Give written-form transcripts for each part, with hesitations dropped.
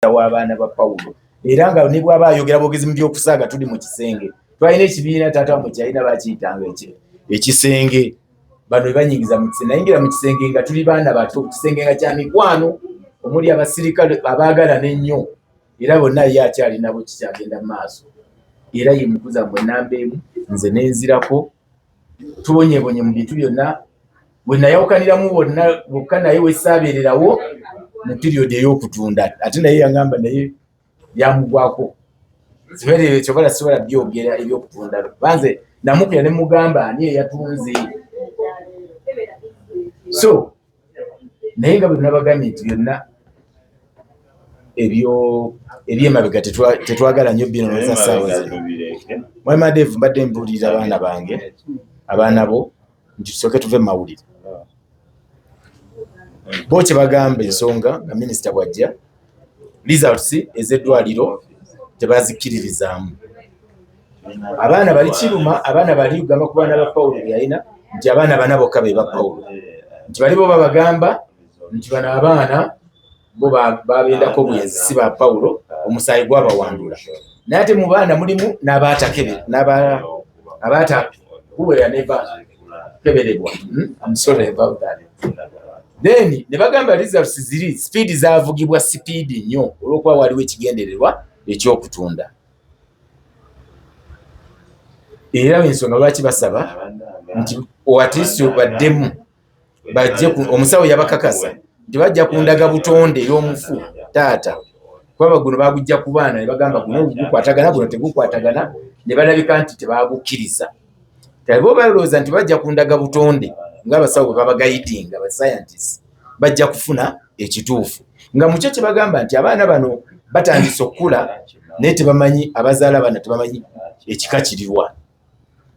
W'abaana ba Pawulo, era nga ne bw'aba ayogera bwogezi mu byokusaaga, tuli mu kisenge. Twalina ekibiina taata wamwe kyalina, bakiyitanga ekisenge. Bano bebanyingiza mu kisenge, nayingira mu kisenge nga tuli baana bato, kisenge nga kya mikwano omuli abasirikale abaagalana ennyo, era bonna ye akyali nabo, kikyagenda mu maaso. Era ye mukuza mwe namba emu, nze nenzirako. Tubonyebonye mu bintu byonna, bwe nayawukaniramu bonna bokka, naye wesaabeererawo mu period ey'okutunda, ate naye yaŋŋamba naye byamugwako. Kyobala sisobola byogera ebyokutunda, banze namukira ne mugamba ani eyatunze. So naye nga bwe nabagambye nti byonna ebyo ebyemabega tetwagala nnyo binonoza ssaawa zino. Mwami Adevu, mbadde mbuulirira abaana bange, abaana bo, nti tusooke tuve mu mawulire. Bo kye bagamba, ensonga nga minisita bw'ajja, results ez'eddwaliro tebazikkiririzaamu. Abaana bali kiruma, abaana bali kugamba ku baana ba Pawulo be yalina nti abaana bana bokka be ba Pawulo, nti bali bo babagamba nti bano abaana bo babendako bwenzi, si ba Pawulo, omusaayi gwabawandula. Naye ate mu baana mulimu n'abatakebe abaata who were never keberebwa. I'm sorry about that. Then ne bagamba results ziri speed, zavugibwa speed nnyo olw'okuba waliwo ekigendererwa ekyokutunda. Era ensonga lwaki basaba nti at least baddemu bajje omusawo yabakakasa nti bajja kundaga butonde ey'omufu taata, kuba guno bagujja ku baana ne bagamba guno gukwatagana, guno tegukwatagana, ne balabika nti tebagukkiriza. Bo balowooza nti bajja kundaga butonde ng'abasawo bwe babagayidinga, ba scientists, bajja kufuna ekituufu. Nga mukyo kye bagamba nti abaana bano batandise okukula naye tebamanyi abazaala abaana, tebamanyi ekika kiriwa.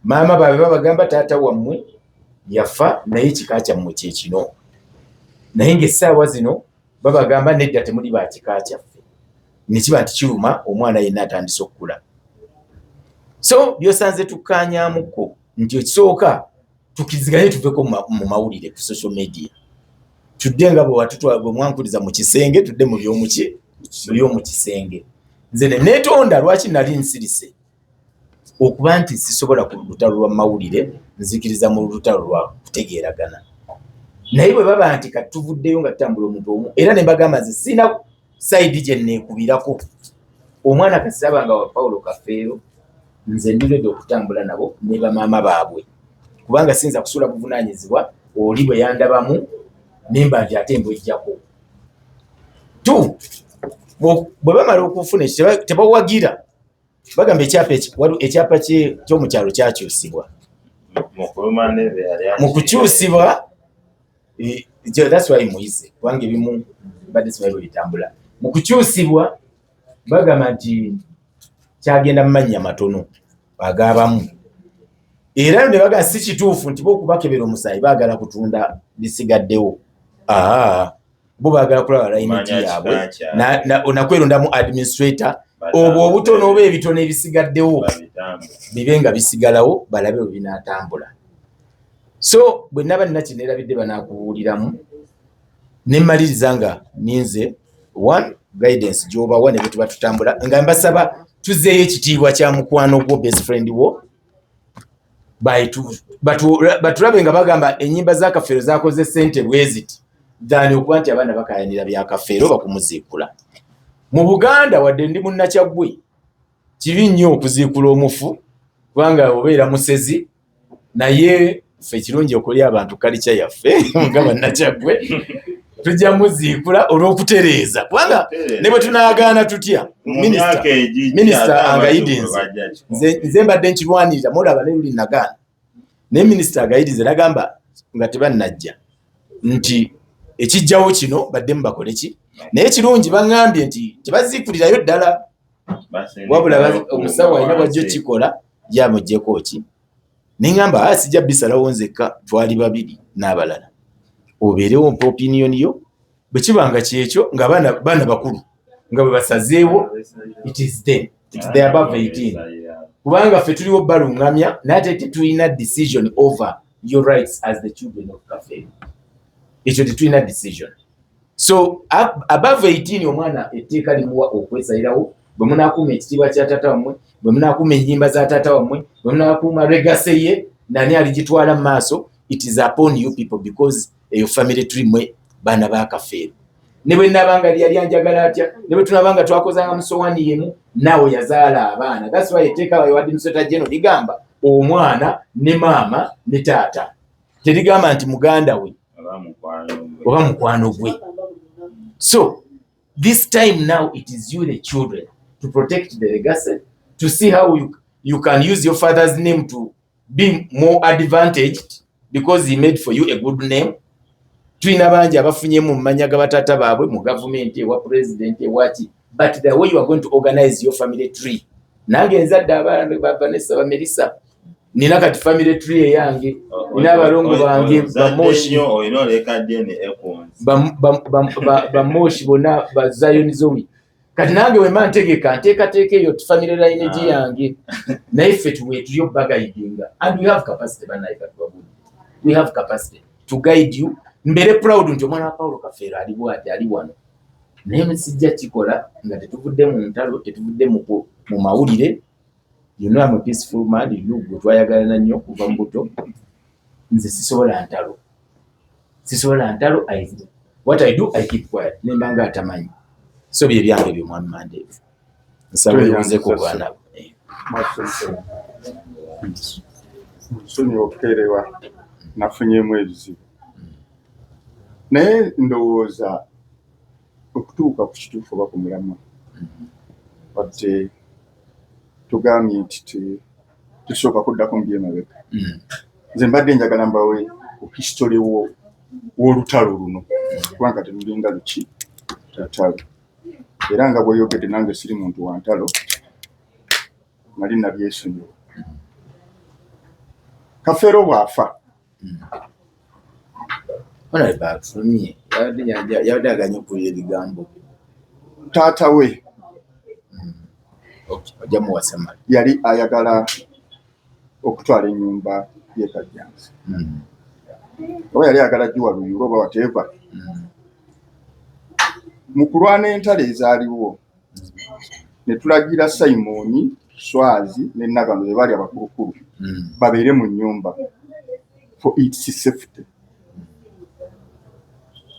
Maama baabwe babagamba taata wammwe yafa, naye ekika kyammwe kyekino, naye ng'essaawa zino babagamba nedda, temuli ba kika kyaffe. Nekiba nti kiruma omwana yenna atandise okukula. So byosanze tukkaanyamukko nti ekisooka tukiriziganye tuveko mu mawulire ku social media, tudde nga bwe mwankuliza mu kisenge, tudde mu byomuki, mu kisenge. Nze ne neetonda lwaki nali nsirise okuba nti sisobola ku lutalo lwa mawulire, nzikiriza mu lutalo lwa kutegeeragana. Naye bwe baba nti kati tuvuddeyo nga tutambula omuntu omu, era ne mbagamba nze sirina side gye neekubirako. Omwana kasiraba nga wa Paulo Kafeero, nze ndi ready okutambula nabo ne bamaama baabwe, kubanga siyinza kusuula buvunaanyizibwa oli bwe yandabamu nemba nti ate mbwejjako. Tu bwe bamala okufuna ekyo, tebawagira, bagamba ekyapa ekyapa ky'omukyalo kyakyusibwa. Mu kukyusibwa, that's why muyize, kubanga ebimu mbadde simanyi bwe bitambula. Mu kukyusibwa bagamba nti kyagenda mu mannya matono agaabamu, era ne bagamba si kituufu nti bookubakebera omusaayi baagala kutunda bisigaddewo. Aa, bo baagala kulaba layiniti yaabwe nakwerondamu administrator, obwo obutono oba ebitono ebisigaddewo bibe nga bisigalawo, balabe bwe binaatambula. So bwe naba nina kineerabidde, banaakubuuliramu. Nemmaliriza nga ninze one guidance gy'obawa ne bwe tuba tutambula, nga mbasaba tuzzeeyo ekitiibwa kya mukwano gwo, best friend wo. Batulabe nga bagamba ennyimba za Kafeero zakoze ssente bwe ziti, than okuba nti abaana bakayanira bya Kafeero bakumuziikula. Mu Buganda, wadde ndi munnakyaggwe, kibi nnyo okuziikula omufu kubanga obeera musezi, naye ffe ekirungi okuli abantu kalica yaffe nga bannakyaggwe tujja muziikula olw'okutereeza, kubanga ne bwe tunaagaana tutya, minisita angayidinze. Nze mbadde nkirwanirira, mulaba ne luli nagaana, naye minisita agayidinze nagamba nga tebannajja nti ekijjawo kino baddemu bakole ki. Naye kirungi baŋŋambye nti tebaziikulirayo ddala, wabula omusawo alina bwajja okikola yamuggyeko ki. Neŋŋamba a sijja bisalawo nzekka, twali babiri n'abalala, obeerewo mpa opinion yo. Bwe kiba nga kyekyo, nga baana bakulu nga bwe basazeewo, it is them, they above 18, kubanga ffe tuliwo baluŋŋamya, naye ate tetulina decision over your rights as the children of Kafeero. Ekyo tetulina decision. So above 18 omwana etteeka limuwa okwesalirawo. Bwe munaakuuma ekitiibwa kya taata wammwe, bwe munaakuuma ennyimba za taata wammwe, bwe munaakuuma legacy ye, nani aligitwala mu maaso, it is upon you people, because eyo family tree mwe baana ba Kafeero. Ne bwe nabanga yali anjagala atya, ne bwe tunabanga twakozanga mu sowani yemu, naawe yazaala abaana. That's why etteeka wa administrator general ligamba omwana ne maama ne taata, terigamba nti muganda we oba mukwano gwe. So this time now it is you, the children, to protect the legacy, to see how you can use your father's name to be more advantaged, because he made for you a good name. Tulina bangi abafunyemu mu manya ga bataata baabwe mu gavumenti, ewa president, ewaki, but the way you are going to organize your family tree. Nange nzadde abaana ba Vanessa, Bamerisa. Nina kati family tree eyange, nina abalongo bange Bamoshi, Bamoshi bonna, ba Zion Zoe. Kati nange wema ntegeka nteekateeka eyo family lineage yange. Naye ffe tuwe tuli okubaguidinga, and we have capacity. Banaye katubabuulire, we have capacity to guide you. Mbeere proud nti omwana wa Paulo Kafeero ali bwati, ali wano. Naye sijja kikola nga tetuvudde mu ntalo, tetuvudde mu mawulire. You know I'm a peaceful man. You gwe twayagalana nnyo kuva mu buto. Nze sisobola ntalo, sisobola ntalo. What I do, I keep quiet, nemba nga atamanyi. So bye byange byo, mwami Mandeevu, nsaba weebuuzeko obwana. Nsonyiwa okukeerewa, nafunyemu ebizibu, naye ndowooza okutuuka ku kituufu oba ku mulamwa, wadde tugambye nti tusooka kuddako mu byemabega, nze mbadde njagala mbawe ku history w'olutalo luno, kubanga telulinga luki lutalo. Era nga bweyogedde, nange siri muntu wa ntalo, nali nabyesonyiwa. Kafeero bw'afa, Honorable afulumye, yabadde aganye okuwulira ebigambo. Taata we ojja muwasa mali. Yali ayagala okutwala ennyumba y'e Kajjansi, oba yali ayagala giwa Luyulo oba whatever. Mu kulwana entalo ezaaliwo, ne tulagira Simoni, Swazi ne Nagano, be baali abakulukulu, babeere mu nnyumba for its safety.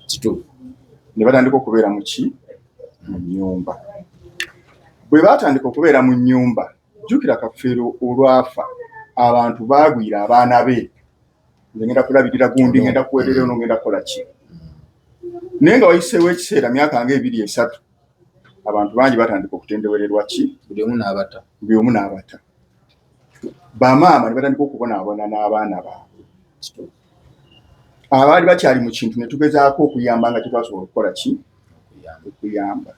Kituufu. Ne batandika okubeera mu ki, mu nnyumba. Bwe baatandika okubeera mu nnyumba, jjukira Kafeero olwafa, abantu baagwira abaana be, nze ngenda kulabirira gundi, ngenda kuweerera ono, ngenda kukola ki. Naye nga wayiseewo ekiseera, myaka nga 2, 3, abantu bangi batandika okutendewererwa ki, buli omu n'abata. Buli omu n'abata. Bamaama ne batandika okubonaabona n'abaana baabwe abaali bakyali mu kintu, ne tugezaako okuyamba nga tetwasobola okukola ki, okuyamba.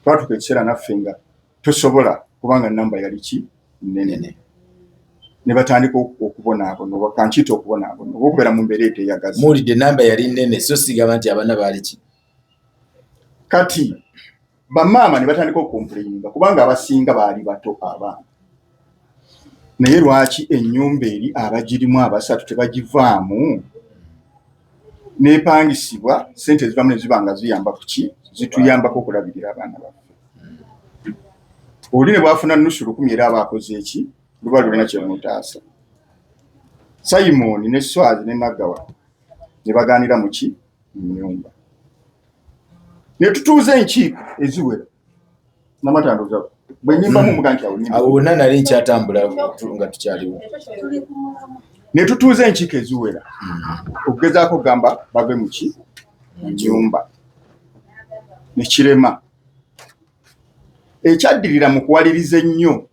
Twatuuka ekiseera naffe nga tosobola, kubanga namba yali ki, nnene, ne batandika okubonaabona, oba kankiyite okubonaabona oba okubeera mu mbeera eteyagaza. Muwulidde, namba yali nnene, so sigamba nti abaana baali ki. Kati bamaama ne batandika okucomplaininga, kubanga abasinga baali bato abaana. Naye lwaki ennyumba eri abagirimu abasatu tebagivaamu, nepangisibwa, sente ezivamu ne ziba nga ziyamba ku ki, zituyambako okulabirira abaana baffe? Oli ne bwafuna nusu lukumi, era aba akoze eki, luba lulina kyemutaasa. Simoni ne Swazi ne Naggawa ne bagaanira mu ki, mu nnyumba. Ne tutuuza enkiiko eziwera namatandoza bwe nyimbamu muga nti awo nyimba. Awo wonna nali nkyatambula nga tukyaliwo. Ne tutuuza enkiiko eziwera okugezaako okugamba bave mu ki, mu nnyumba, ne kirema. Ekyaddirira mu kuwaliriza ennyo,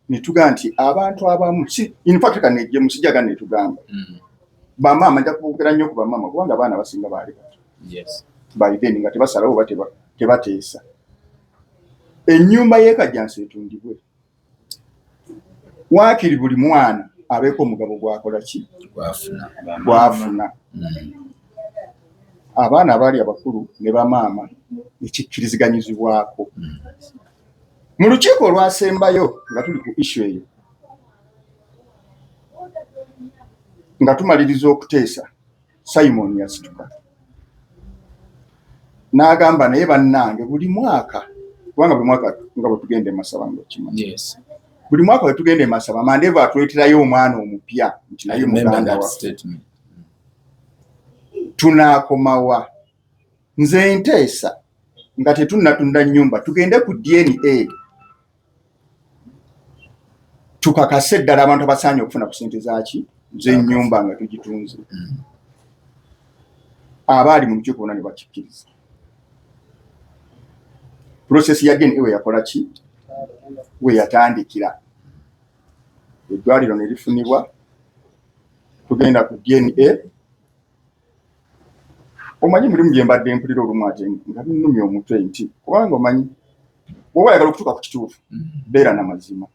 ne tugamba nti abantu abamu si, in fact kanejje musijaga, ne tugamba bamaama, nja kwogera nnyo ku bamaama kubanga abaana abasinga baali bato by then nga tebasalawo oba tebateesa. Ennyumba y'e Kajjansi etundibwe, waakiri buli mwana abeeko omugabo gwakola ki, gwafuna. Gwafuna. Abaana abaali abakulu ne bamaama nekikkiriziganyizibwako. Mu lukiiko olwasembayo nga tuli ku issue eyo, nga tumaliriza okuteesa, Simon yasituka. N'agamba, naye bannange, buli mwaka, kubanga buli mwaka nga bwe tugenda e Masaba, nga okimanyi, buli mwaka bwe tugenda e Masaba, Mandevu atuleeterayo omwana omupya nti naye muganda waffe. Tunaakomawa? Nze nteesa nga tetunnatunda nnyumba, tugende ku DNA, tukakase ddala abantu abasaanye okufuna ku sente zaaki z'ennyumba nga tugitunze. Abaali mu lukiiko bonna ne bakikkiriza. Process ya DNA we yakola ki, we yatandikira, eddwaliro ne lifunibwa, tugenda ku DNA. Omanyi, mulimu gye mbadde mpulira olumu ate nga binnumya omutwe, nti kubanga omanyi bw'oba oyagala okutuuka ku kituufu, beera na mazima.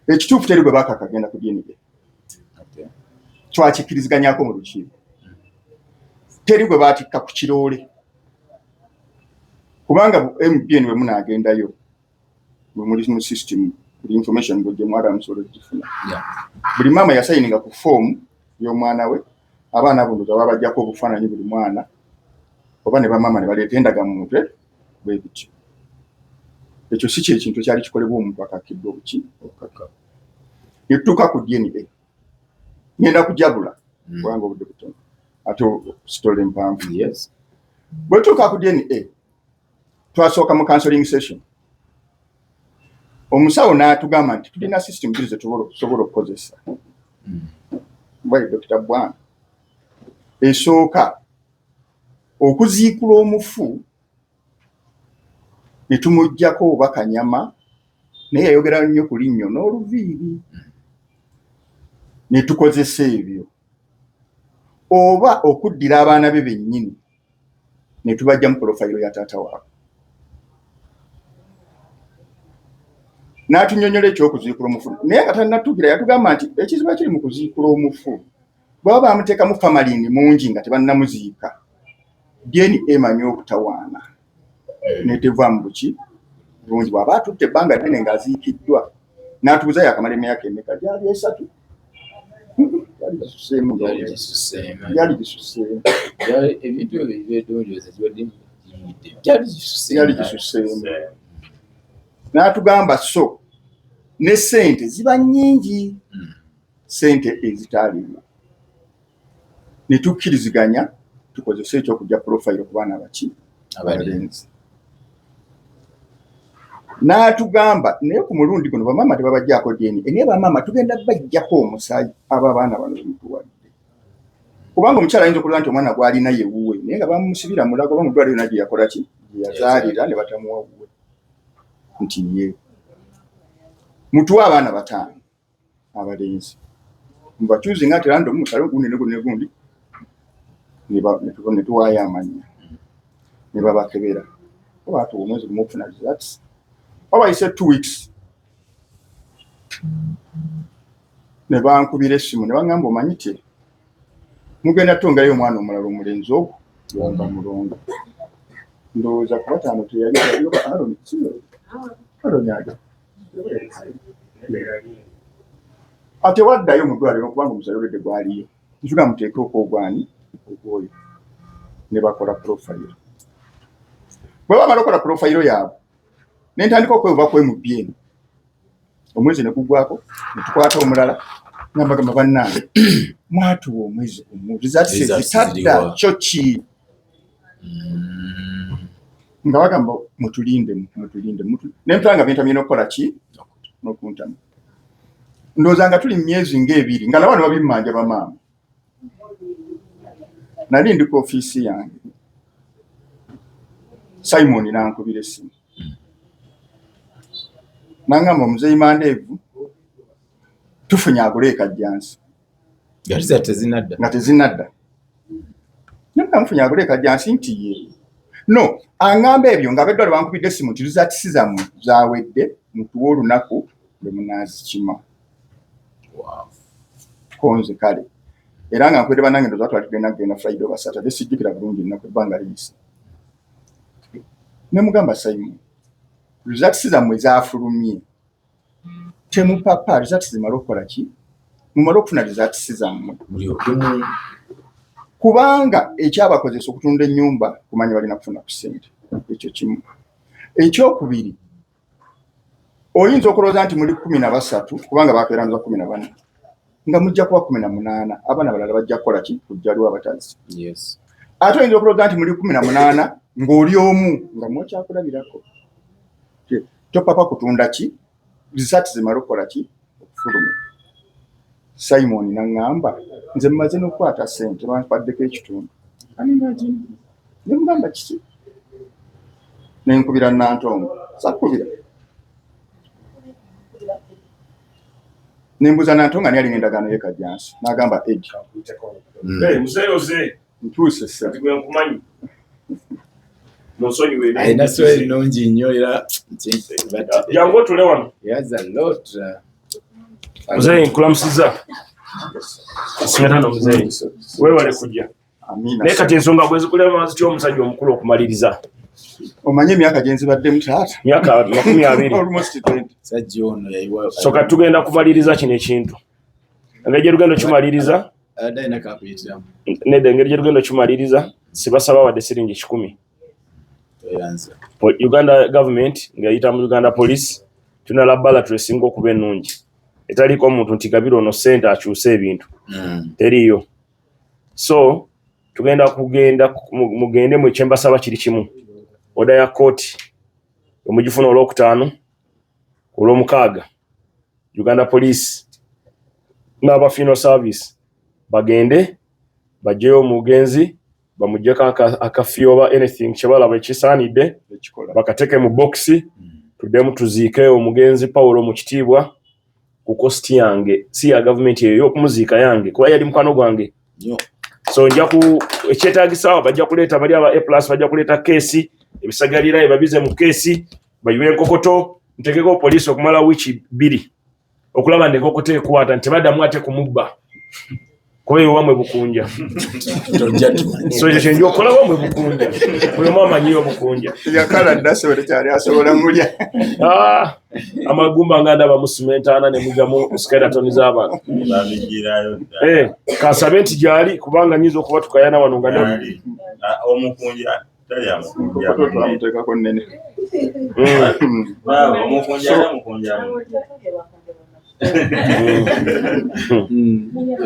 Ekituufu, teri gwe bakakagenda ku DNA. Twakikkiriziganyako mu lukiiko, teri gwe baatikka ku kiroole, kubanga MBN bwe munaagendayo, bwe muli mu system, buli information bwe mwala musobola okugifuna. Buli maama yasayininga ku foomu y'omwana we. Abaana abo ndowooza babajjako obufaananyi, buli mwana oba ne bamaama ne baleeta endaga mu mutwe, bwe bityo. Ekyo si kyekintu ekyali kikolebwa omuntu akakiddwa obuki obukaka. Ne tutuuka ku DNA. Ngenda kujabula kubanga obudde butono, ate story mpanvu. Bwe tutuuka ku DNA, twasooka mu counseling session. Omusawo n'atugamba nti tulina system bbiri zetusobola okukozesa. Bwaye Dr. Bwana, esooka okuziikula omufu ne tumuggyako oba kanyama, naye yayogera nnyo ku linnyo n'oluviiri, ne tukozesa ebyo, oba okuddira abaana be bennyini ne tubajja mu profile ya taata waabwe. N'atunyonyola ekyokuziikula omufu, naye nga tannatugira yatugamba nti ekizibu ekiri mu kuziikula omufu, bwaba bamuteekamu formalin mungi nga tebannamuziika, DNA emanyi okutawaana neteva mu buki bulungi bw'aba atutte ebbanga ddene ng'aziikiddwa. N'atubuuza yakamala emyaka emeka? Gyali 3, gyali gisuseemu, gyali gisuseemu. Ebintu ebyo ebyedonjooza gyali gyali gisuseemu. N'atugamba so ne ssente ziba nnyingi, ssente ezitaaliwo, ne tukkiriziganya tukozese ekyokujja profile ku baana baki abalenzi. N'atugamba naye ku mulundi guno bamaama tebabajjaako DNA, naye bamaama tugenda bajjako omusaayi abo abaana bano bemutuwadde, kubanga omukyala ayinza okulaba nti omwana gwalina ye wuwe, naye nga bamusibira mulago oba mu ddwaliro yonna gye yakola ki, gye yazaalira, ne batamuwa wuwe nti ye. Mutuwe abaana bataano abalenzi, mubakyuzi nga at random, musale gundi ne gundi ne gundi. Ne tuwaayo amannya ne babakebera, oba atuwa omwezi gumu okufuna results, oba bayise 2 weeks, ne bankubira essimu ne baŋŋamba, omanyi ti mugenda tongerayo omwana omulala omulenzi ogwo nga mulongo. Ndowooza ku bataano teyali Aroni, Aroni ali ate waddayo mu ddwaliro kubanga omusaayi olwedde gwaliyo. Ntuga muteeke okwogwani ogwoyo, ne bakola profile. Bwe bamala okukola profile yaabwe, ne ntandika okwebuba ku MBN. Omwezi ne gugwako, ne tukwata omulala, nga mbagamba, bannange, mwatuwa omwezi gumu, results zitadda kyo ki? Nga bagamba mutulinde, mutulinde. Nempula nga bintamye n'okukola ki n'okuntama. Ndowooza nga tuli mu myezi ng'ebiri, nga nabano babimmanja bamaama. Nali ndi ku ofiisi yange, Simon nankubira essimu nangamba, omuzeeyi Mandeevu, tufunye agule ekajjansi. Nga tezinadda. Naye mufunye agule ekajjansi nti ye no aŋŋamba ebyo nga abeddwaliro bankubidde essimu nti results zammwe zawedde, mutuwe olunaku lwe munaazikima. Konze kale era nga nkwedde bannange, ndowooza twali tugenda kugenda Friday oba Saturday, sijjukira bulungi ennaku, ebbanga liyise. Ne mugamba, Simon, results zammwe zaafulumye, temupapa, results zimale okukola ki, mumale okufuna results zammwe. Kubanga ekyabakozesa okutunda ennyumba kumanya balina kufuna ku ssente. Ekyo kimu. Ekyokubiri, oyinza okulowooza nti muli 13, kubanga bakeeranza 14, nga mujja kuba 18, abaana balala bajja kukola ki? Kujjaliwo abatazi. Ate oyinza okulowooza nti muli 18 ng'oli omu nga mwokyakulabirako. Topapa kutunda ki? Risaati zimale okukola ki? Okufuluma. Simon naŋŋamba, nze mmaze n'okukwata ssente, bampaddeko ekitundu. Can you imagine? Ne mugamba kiki? Ne nkubira Nantongo. Sakkubira. Ne mbuuza Nantongo ani alina endagaano ye Kajjansi. N'agamba Eddie. Muzeeyi oze. Ntuuse ssa. Kati gwe nkumanyi. Munsonyiwe. Alina story nnungi nnyo era Jangu otule wano. He has a lot. Muzeeyi, nkulamusiza. Simetano muzeeyi. Weewale kujja. Amiina. Naye kati ensonga bwe zikulema zitya omusajja omukulu okumaliriza? Omanyi emyaka gye nzibaddemu, taata? Myaka 20. Almost 20. Sajja ono yayiwa. So kati tugenda kumaliriza kino ekintu. Engeri gye tugenda okimaliriza, Abadde alina kakuyitiramu. Nedda, engeri gye tugenda okimaliriza, sibasaba wadde siringi 100. Toyanza. Uganda government ng'eyita mu Uganda Police, tulina laboratory esinga okuba ennungi etaliiko omuntu nti gabira ono ssente akyuse ebintu. Teriiyo. So tugenda kugenda mugende mu ekyembasaba kiri kimu, order ya kooti emugifuna olwokutaano, olwomukaaga Uganda Police n'aba funeral service bagende bajjeyo omugenzi, bamugyeko akafi oba anything kyebalaba ekisaanidde. Ekikola. Bakateke mu bokisi, tuddemu tuziike omugenzi Pawulo mu kitiibwa ku cost yange, si ya gavumenti eyo ey'okumuziika, yange, kuba yali mukwano gwange. Nnyo. So nja ku ekyetagisa bajja kuleeta bali aba A Plus, bajja kuleeta keesi, ebisigalira ebabize mu keesi, bayiwe enkokoto, ntekeko poliisi okumala wiiki 2 okulaba nti enkokoto ekwata nti tebaddamu ate kumubba, kuba eyo wamwe Bukunja. Tojja tumanya. So ekyo kyenja okukola wamwe Bukunja, buli omu amanyiyo Bukunja. Yakala dda, sebo, tekyali asobola mulya. Ah, amagumba nga ndaba musima entaana ne mugyamu skeleton z'abantu. Babigirayo dda. Eh, kansabe nti gyali, kubanga nyinza okuba tukayana wano nga Gyali. Ah, omukunja talya mukunja. Enkokoto twamuteekako nnene. Baaba, omukunja alya mukunja munne.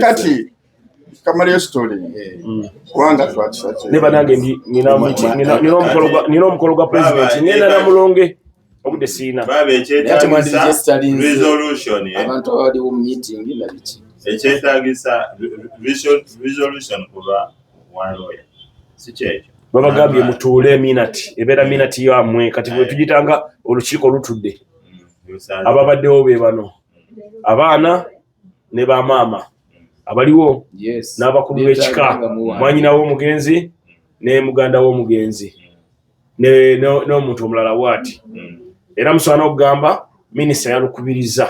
Kati kamalayo story, kubanga twakisake. Ne banange nina omukolo gwa president, ngenda namulonge, obudde siina. Baaba, Naye ate ekyetaagisa mwandiregisterinze resolution, eh? Abantu abaliwo mu meeting na biki. Ekyetaagisa resolution kuba wa lawyer, si kyekyo? Babagambye mutuule minute, ebeera minute yammwe. Kati bwe tugitanga olukiiko lutudde, ababaddewo be bano abaana ne bamaama abaliwo n'abakulu b'ekika, mwanyina w'omugenzi ne muganda w'omugenzi n'omuntu omulala bw'ati. Era musobola n'okugamba minisita yalukubiriza.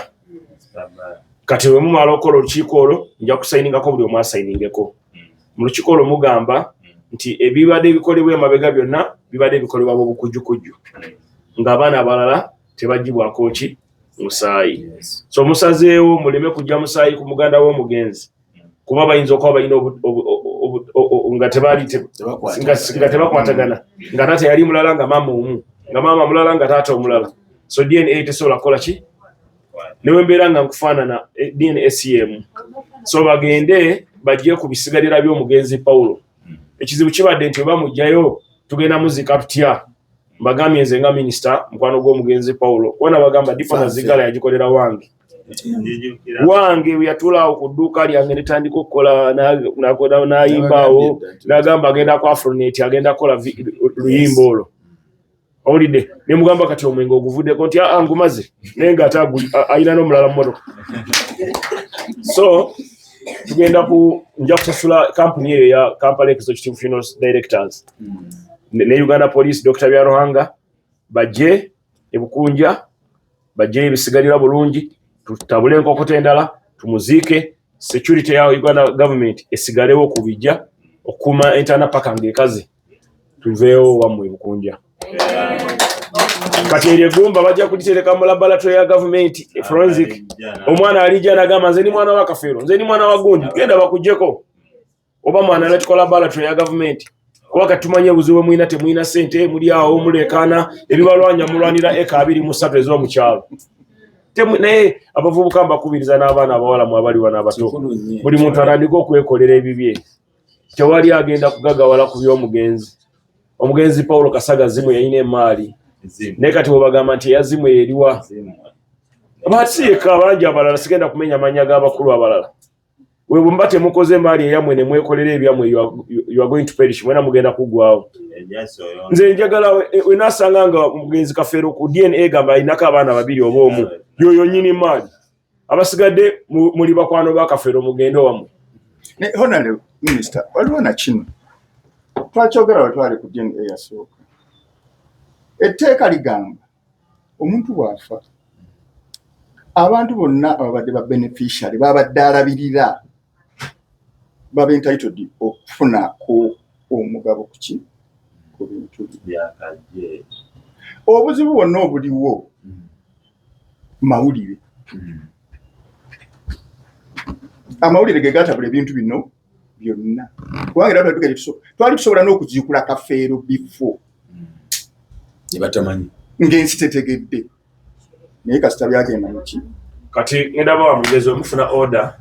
Kati bwe mumala okukola olukiiko olwo, nja kusayiningako, buli omu asayiningeko. Mu lukiiko olwo mugamba nti ebibadde bikolebwa emabega byonna bibadde bikolebwa mu bukujjukujju, ng'abaana abalala tebagibwako ki musaayi. So musazeewo muleme kujja musaayi ku muganda w'omugenzi, kuba bayinza okuba balina nga tebali nga tebakwatagana, nga taata yali mulala, nga maama omu, nga maama mulala, nga taata omulala. So DNA tesobola kukola ki newe mbeera nga nkufaanana, DNA si emu. So bagende bajje ku bisigalira by'omugenzi Paulo. Ekizibu kibadde nti oba mugjayo tugenda muzika tutya? Mbagambye nze nga minisita, mukwano gw'omugenzi Paulo, kubana bagamba difana zigala yagikolera wange wange bwe yatuulaawo ku dduuka lyange netandika okukola, n'ayimbaawo n'agamba agenda ku Afronet, agenda kukola luyimba olwo. Owulidde? Nemugamba kati omwenge oguvuddeko, nti aa ngumaze, naye nga ate alina n'omulala mu motoka. So tugenda ku nja kusasula kampuni eyo ya Kampala Executive Funeral Directors ne Uganda Police, Dr Byaruhanga, bajje ebukunja, bajjeyo ebisigalira bulungi, tutabule enkokota endala, tumuziike. Security ya Uganda government esigalewo ku bijja okukuuma entaana paka ng'ekaze, tuveewo wammwe ebukunja. Kati eryo eggumba bajja kulitereka mu laboratory ya gavumenti forensic. Omwana alijja nagamba, nze ni mwana wa Kafeero, nze ni mwana wa gundi, genda bakugjeko. Oba mu analytical laboratory ya gavumenti, kuba kati tumanye obuzibu bwe mulina. Temulina ssente, muli awo muleekaana ebibalwanya, mulwanira eka 23 ez'omukyalo. Naye abavubuka mbakubiriza n'abaana abawala mu abali wano abato, Kikulu nnyo. buli muntu atandike okwekolera ebibye. Tewali agenda kugagawala ku by'omugenzi. Omugenzi Paulo Kasaga Zimu yalina emaali, naye kati bwebagamba nti eyazimu eriwa, baati yekka, abangi abalala sigenda kumenya mannya g'abakulu abalala. We bwe muba temukoze emaali eyammwe ne mwekolera ebyammwe, you are going to perish, mwena mugenda kuggwawo. Nze njagala we nasanga nga omugenzi Kafeero ku DNA gamba alinako abaana babiri oba omu, yoyo nnyini maali. Abasigadde muli bakwano ba Kafeero, mugende wammwe. Ne honorable minister, waliwo na kino twakyogera we twali ku DNA yasooka. Etteeka ligamba omuntu bw'afa, abantu bonna ababadde ba beneficiary babadde alabirira baba entitled okufuna ku omugabo kuki ku bintu bye. Obuzibu bwonna obuliwo mawulire. Amawulire ge gatabula ebintu bino byonna, kubanga era twali tusobola n'okuziikula Kafeero before Ne batamanyi. ng'ensi tetegedde, naye kasita byagenda muki. Kati ngenda bawa mugezi, omufuna order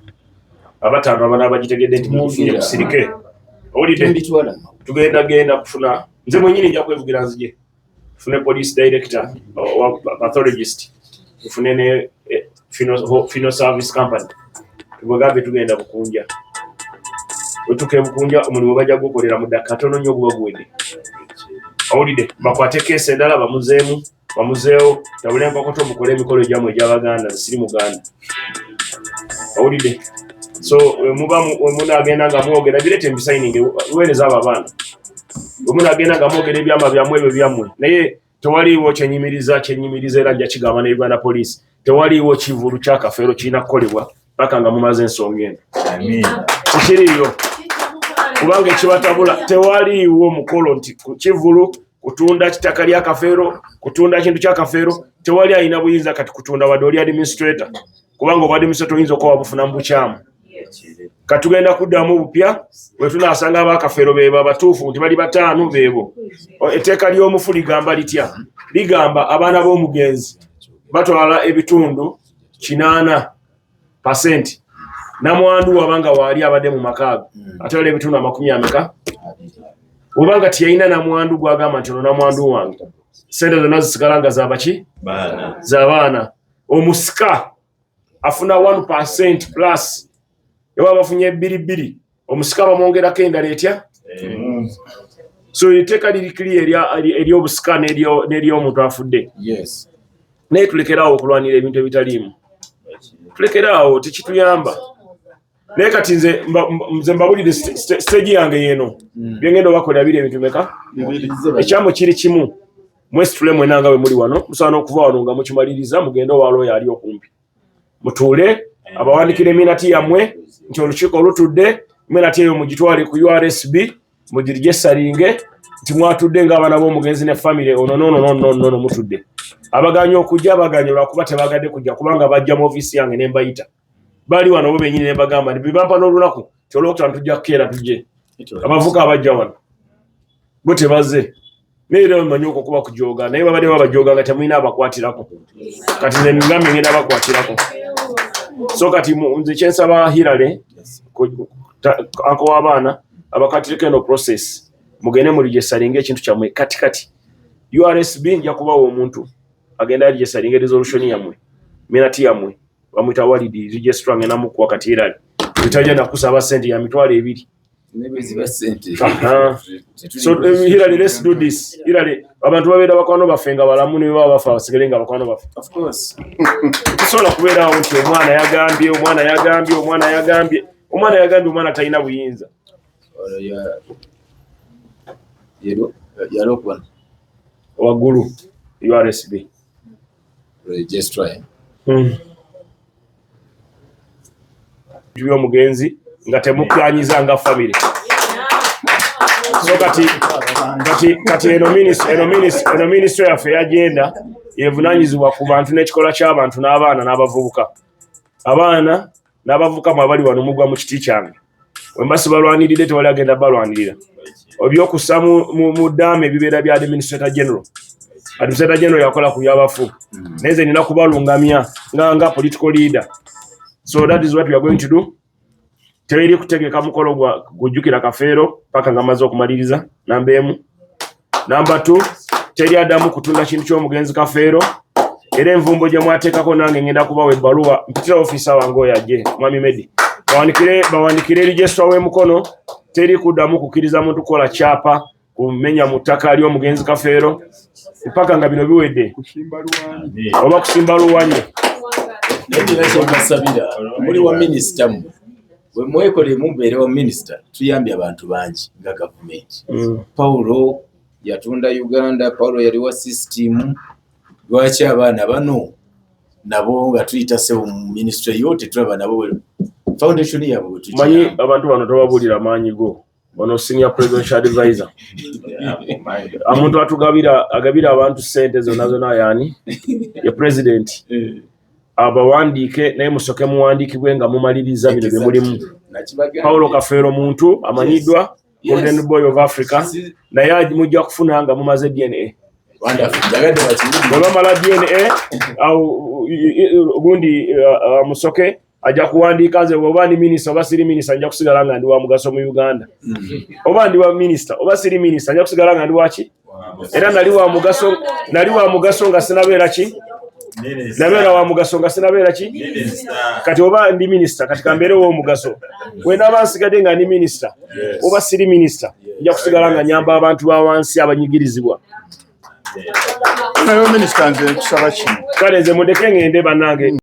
abataano abana bagitegedde nti mugifunye, musirike. Owulidde? Tembitwala. Tugenda genda kufuna, nze mwenyini nja kwevugira nzije tufune police director owa pathologist, tufune ne funeral service company. Tubagambe tugenda Bukunja. Wetuuka e Bukunja, omulimu bajja gukolera mu ddakika katono nnyo, guba guwedde. Owulidde? Bakwate keesi endala bamuzeemu, bamuzeewo, tabule enkokoto, mukole emikolo egyammwe egy'Abaganda. Nze siri Muganda, owulidde? So we muba we munaagenda nga mwogera, bireete embisayininge, weereza abo abaana. Bwe munaagenda nga mwogera ebyama byammwe ebyo byammwe, naye tewaliiwo kyenyimiriza, kyenyimiriza era nja kigamba ne Uganda Police, tewaliiwo kivulu kya Kafeero kirina kukolebwa paka nga mumaze ensonga eno. Tekiriiyo, kubanga ekibatabula, tewaliiwo mukolo nti kivulu kutunda kitaka lya Kafeero, kutunda kintu kya Kafeero. Tewali alina buyinza kati kutunda, wadde oli administrator, kubanga obwa administrator oyinza okuba wabufuna mu bukyamu. Katugenda kuddamu bupya bwe tunaasanga abakafeero beebo abatuufu nti bali bataano beebo. Etteeka ly'omufu ligamba litya? Ligamba abaana b'omugenzi batwala ebitundu 80%. Namwandu wabanga waali abadde mu makaago atwala ebitundu amakumi ameka? Obanga teyalina namwandu gwagamba nti ono namwandu wange, sente zonna zisigala nga zabaki? Z'abaana. Omusika afuna 1% plus. Eba bafunye bbiri bbiri, omusika bamwongerako endala etya? So etteeka liri clear ery'obusika n'ery'omuntu afudde. Naye tulekeraawo okulwanira ebintu ebitaliimu, tulekeraawo, tekituyamba. Naye kati nze mbabulire stage yange yeeno. Byengenda obakolera biri ebintu meka? Ekyamu kiri kimu. Mwesitule mwena nga bwe muli wano, musaana okuva wano nga mukimaliriza. Mugende owa looya ali okumpi, mutuule abawandikira eminati yammwe nti olukiiko lutudde. Minati eyo mugitwale ku URSB, mugiregistaringe nti mwatudde ng'abaana b'omugenzi ne famire ono nono nono nono mutudde. Abaganye okujja baganye lwakuba tebagadde kujja, kubanga bajja mu ofiisi yange ne mbayita, bali wano bo bennyini, ne mbagamba nti bebampa n'olunaku ti olwokutaano tujja kukeera tujje. Abavuka abajja wano bo tebazze, naye era omanyi okwo kuba kujooga, naye babadde babajooga nga temulina abakwatirako. Kati nze ngambye ngenda bakwatirako. So kati nze kyensaba Hirale anko w'abaana abakatireko eno process, mugende muregistaringa ekintu kyammwe. Kati kati URSB nja kubawa omuntu agenda aregistaringa resolution yammwe, minati yammwe, bamwita Walidi registrar, ngenda mukuwa. Kati Hirale tetajja nakusaba sente ya 20,000. Nebeziba sente. Aha. So Hillary, let's do this. Hillary, abantu babeera bakwano baffe nga balamu, ne baba bafa basigale nga bakwano baffe. Of course. Tusobola kubeerawo nti omwana yagambye, omwana yagambye, omwana yagambye, omwana yagambye, omwana talina buyinza. Ono yero yalokuba waggulu URSB. Registrar. By'omugenzi nga temukanyiza nga family. So kati eno ministry yaffe yagenda yevunanyizibwa ku bantu n'ekikolwa ky'abantu n'abaana n'abavubuka. Abaana n'abavubuka mwe abali wano mugwa mu kiti kyange. Wemba sibalwaniridde, tewali agenda balwanirira. Ebyokussa mu ddaama ebibeera bya administrator general. Administrator general yakola ku byabafu, naye nze nina kubalungamya nga political leader. So that is what we are going to do. Teweri kutegeka mukolo gwa kujjukira Kafeero paka nga maze okumaliriza. Namba 1. Namba 2, teri addamu kutunda kintu ky'omugenzi Kafeero. Era envumbo gye mwateekako, nange ngenda kubawa ebbaluwa. Mpitira ofiisa wange oyo ajje, mwami Medi, bawandikire registrar w'emukono. Teri kuddamu kukkiriza muntu kukola kyapa kumenya mu ttaka ly'omugenzi Kafeero mpaka nga bino biwedde. Kusimba luwanyi. Oba kusimba luwanyi. Naye nina kyembasabira, muli wa minisita, mmwe bwe mwekolemu mubeere wa minisita, tuyambye abantu bangi nga gavumenti. Paulo yatunda Uganda, Paulo yali wa sisitimu. Lwaki abaana bano nabo nga tuyita sebo mu minisitule yo tetulaba nabo foundation yaabwe bwe Manyi tukiyamba? Abantu bano tobabuulira maanyi go. Ono senior presidential advisor, omuntu atugabira, agabira abantu sente zonna zonna, yaani ye president. Abawandiike, naye musoke muwandiikibwe nga mumaliriza bino bye mulimu. Nakibagambye. Paulo Kafeero muntu amanyiddwa, golden boy of Africa, naye mujja kufuna nga mumaze DNA. Wonderful. Njagadde bakiwulire. Bwe bamala DNA awo, gundi musoke ajja kuwandiika. Nze oba ndi minisita oba siri minisita, nja kusigala nga ndi wa mugaso mu Uganda. Oba ndi wa minisita oba siri minisita, nja kusigala nga ndi waki. Era nali wa mugaso, nali wa mugaso nga sinabeera ki, nabeera wa mugaso nga sinabeera ki. Kati oba ndi minisita, kati kambeere w'omugaso. Bwe naaba nsigadde nga ndi minisita oba siri minisita, nja kusigala nga nyamba abantu ba wansi abanyigirizibwa. Naye minisita, nze nkusaba kino. Kale nze mundeke ngende, bannange.